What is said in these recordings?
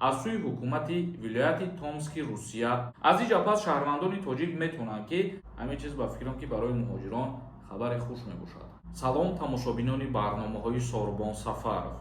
Аз сӯи ҳукумати вилояти Томски Русия. Аз ин ҷа пас шаҳрвандони тоҷик метавонанд, ки ҳамин чиз, ба фикрам, ки барои муҳоҷирон хабари хуш мебошад. Салом, тамошобинони барномаҳои Сорбон Сафаров.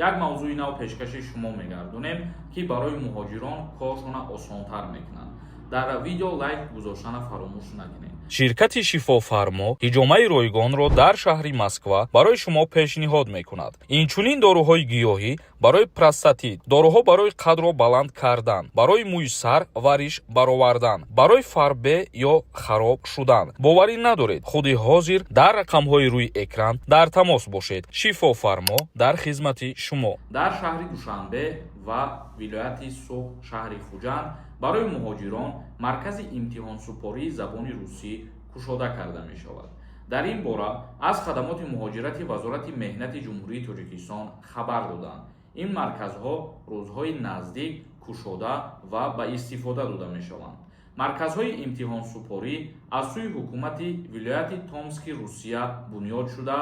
Як мавзӯи нав пешкаши шумо мегардонем, ки барои муҳоҷирон коршона осонтар мекунанд. Дар видео лайк гузоштана фаромӯш накунед. Ширкати «Шифофармо» ҳиҷомаи ройгонро дар шаҳри Москва барои шумо пешниҳод мекунад. Инчунин доруҳои гиёҳӣ барои простатит, доруҳо барои қадро баланд кардан, барои мӯи сар ва риш баровардан, барои фарбе ё хароб шудан. Боварӣ надоред? Худи ҳозир дар рақамҳои рӯи экран дар тамос бошед. «Шифофармо» дар хизмати шумо. Дар шаҳри Душанбе ва вилояти Суғд, шаҳри Хуҷанд барои муҳоҷирон маркази имтиҳонсупории забони русӣ кушода карда мешавад. Дар ин бора аз хадамоти муҳоҷирати Вазорати меҳнати Ҷумҳурии Тоҷикистон хабар доданд. Ин марказҳо рӯзҳои наздик кушода ва ба истифода дода мешаванд. Марказҳои имтиҳонсупорӣ аз сӯи ҳукумати вилояти Томски Русия бунёд шуда,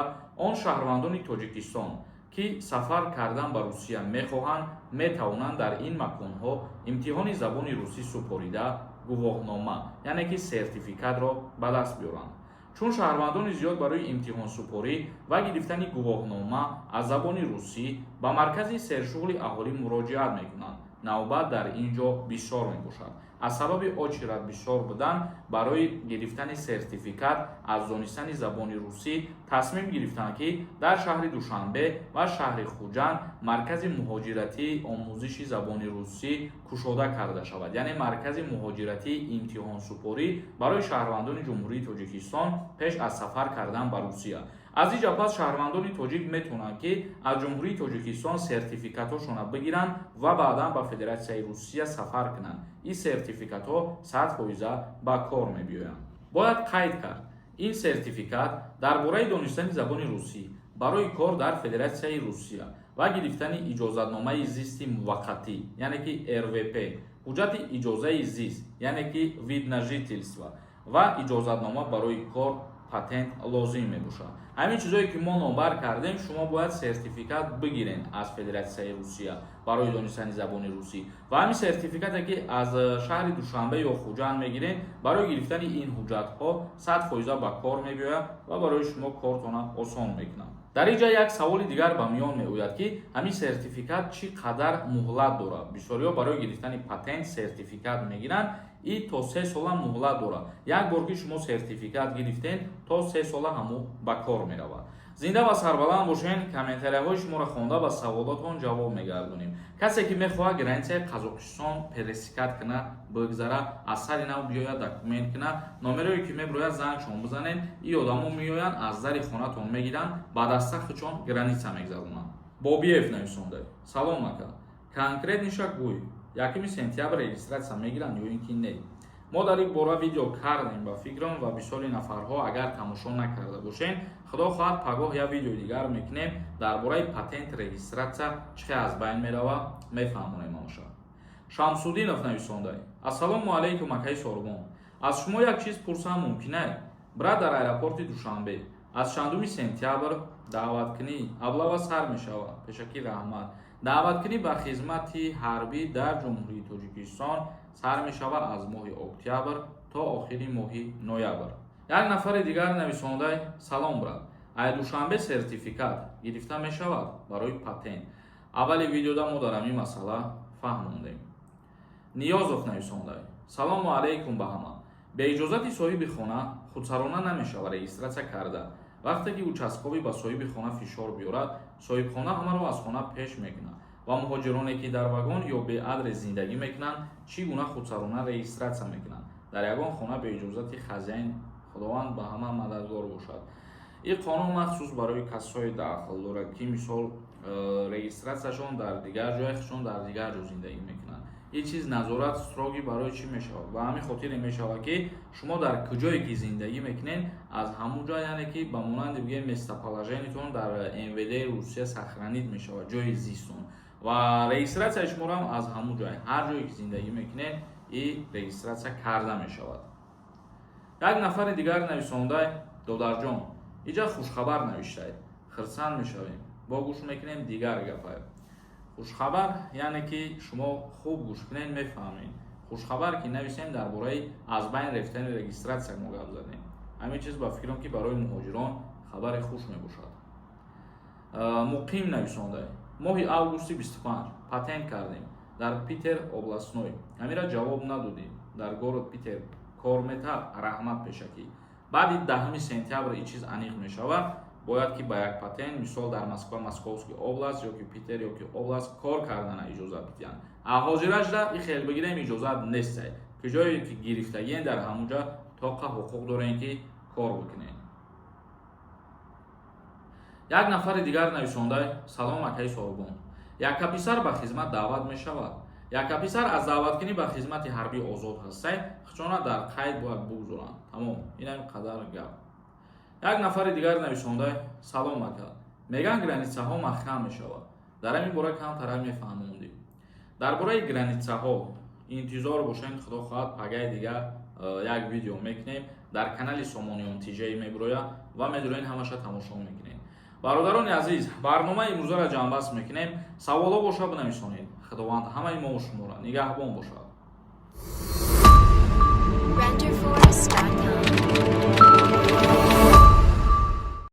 он шаҳрвандони Тоҷикистон, ки сафар кардан ба Русия мехоҳанд, метавонанд дар ин маконҳо имтиҳони забони русӣ супорида, гувоҳнома, яъне ки сертификатро ба даст биёранд. Чун шаҳрвандони зиёд барои имтиҳонсупорӣ ва гирифтани гувоҳнома аз забони русӣ ба маркази сершуғли аҳолӣ муроҷиат мекунанд, навбат дар ин ҷо бисёр мебошад. Аз сабаби очередь бисёр будан барои гирифтани сертификат аз донистани забони русӣ, тасмим гирифтанд, ки дар шаҳри Душанбе ва шаҳри Хуҷанд маркази муҳоҷиратии омӯзиши забони русӣ кушода карда шавад, яъне маркази муҳоҷиратии имтиҳонсупорӣ барои шаҳрвандони Ҷумҳурии Тоҷикистон пеш аз сафар кардан ба Русия. Аз ин ҷа пас шаҳрвандони тоҷик метавонанд, ки аз Ҷумҳурии Тоҷикистон сертификатҳошонро бигиранд ва баъдан ба Федератсияи Русия сафар кунанд. Ин сертификатҳо 100% ба кор мебиёянд. Бояд қайд кард, ин сертификат дар бораи донистани забони русӣ барои кор дар Федератсияи Русия ва гирифтани иҷозатномаи зисти муваққатӣ, яъне ки РВП, ҳуҷҷати иҷозаи зист, яъне ки вид на жительство, ва иҷозатнома барои кор, патент лозим мебошад. Ҳамин чизое ки мо номбар кардем, шумо бояд сертификат бигирен аз Федератсияи Русия барои донистани забони русӣ ва ҳамин сертификате, ки аз шаҳри Душанбе ё Хуҷанд мегирен, барои гирифтани ин ҳуҷҷатҳо 100% ба кор мебиёяд ва барои шумо кортона осон мекунад. Дар ин ҷа як саволи дигар ба миён меояд, ки ҳамин сертификат чӣ қадар муҳлат дорад? Бисёриҳо барои гирифтани патент сертификат мегиранд. И то 3 сола муҳлат дорад. Як бор ки шумо сертификат гирифтен, то 3 сола ҳамун ба кор меравад. Зинда ва сарбаланд бошен. Комментарияҳои шуморо хонда, ба саволотон ҷавоб мегардонем. Касе ки мехоҳад границаи Қазоқистон пересекать кунад, бигзара, аз сари нав биёяд, документ кунад, номерое ки мебирояд, зангшон бизанед. И одамо меоянд, аз дари хонатон мегиранд, ба даста худшон граница мегзаронанд. Бобиев нависонда: «Салом, ака, конкретныйша гӯй, 1 сентябр регистрация мегиранд ё ин ки не?» Мо дар ин бора видео кардем, ба фикрам, ва бисёри нафарҳо агар тамошо накарда бошен, худо хоҳад, пагоҳ як видеои дигар мекунем дар бораи патент, регистрация чӣ хел аз байн мерава, мефаҳмонем ҳамаша. Шамсуддинов нависонда: «Ассалому алайкум, акаи Сорбон, аз шумо як чиз пурсам мумкинае, брат? Дар аэропорти Душанбе аз чандуми сентябр даъваткунӣ, облава сар мешавад? Пешакӣ раҳмат». Даъваткунӣ ба хизмати ҳарбӣ дар Ҷумҳурии Тоҷикистон сар мешавад аз моҳи октябр то охири моҳи ноябр. Як нафари дигар нависонда: «Салом, брат, ай Душанбе сертификат гирифта мешавад барои патент?» Аввали видеода мо дар ҳамин масъала фаҳмондем. Ниёзов нависонда: «Салому алайкум ба ҳама. Бе иҷозати соҳиби хона худсарона намешавад регистрация карда. Вақте ки участковый ба соҳиби хона фишор биёрад, соҳибхона ҳамаро аз хона пеш мекунад. Ва муҳоҷироне, ки дар вагон ё бе адрес зиндагӣ мекунанд, чӣ гуна худсарона регистрация мекунанд дар ягон хона бе иҷозати хозяин? Худованд ба ҳама мададгор бошад». Ин қонун махсус барои касое дахл дорад, ки мисол регистрацияшон дар дигар ҷой, худшон дар дигар ҷо зиндагӣ мекунанд. Ин чиз назорат строгий барои чӣ мешавад? Ба ҳамин хотире мешавад, ки шумо дар куҷое ки зиндагӣ мекунед, аз ҳамун ҷо, яъне ки ба монанди бигем, местоположениятон дар МВД Русия сохранить мешавад, ҷои зистон ва регистрацияи шуморо аз ҳамун ҷой, ҳар ҷое ки зиндагӣ мекунед, и регистрация карда мешавад. Як нафари дигар нависонда: «Додарҷон, иҷа хушхабар навиштаед, хирсанд мешавем, бо гӯш мекунем дигар гапа». Хушхабар, яъне ки шумо хуб гӯш кунед, мефаҳмед. Хушхабар ки нависем, дар бораи аз байн рафтани регистрация мо гап задем. Ҳамин чиз, ба фикрам, ки барои муҳоҷирон хабари хуш мебошад. Муқим нависонда: моҳи августи 25 патент кардем дар Питер областной, ҳамира ҷавоб надодем. Дар город Питер кор метаб? Раҳмат пешакӣ. Баъди 10 сентябр ин чиз аниқ мешавад. Бояд ки ба як патент, мисол, дар Москва, Московский область ё ки Питер ё ки область кор кардана иҷозат бидиҳанд. А ҳозирашда и хел бигирем, иҷозат нестай. Ки ҷое ки гирифтагиен, дар ҳамунҷа тоқа ҳуқуқ дорем, ки кор бикунем. Як нафари дигар нависонда: салом, акаи Сорбон, яка писар ба хизмат даъват мешавад. Яка писар аз даъваткунӣ ба хизмати ҳарбӣ озод ҳастай, хучона дар қайд бояд бугузоранд. Тамом, инам қадар гап. Як нафари дигар нависонда: салом, ака, меган, границаҳо маҳкам мешавад, дар ҳамин бора камтара мефаҳмондӣ? Дар бораи границаҳо интизор бошед, худо хоҳад, пагаи дигар як видео мекунем, дар канали Сомониён Тиҷаи мебирояд ва медурен, ҳамаша тамошо мекунем. Бародарони азиз, барномаи имрӯзаро ҷамъбаст мекунем. Саволҳо боша, бинависонед. Худованд ҳамаи мо шуморо нигаҳбон бошад.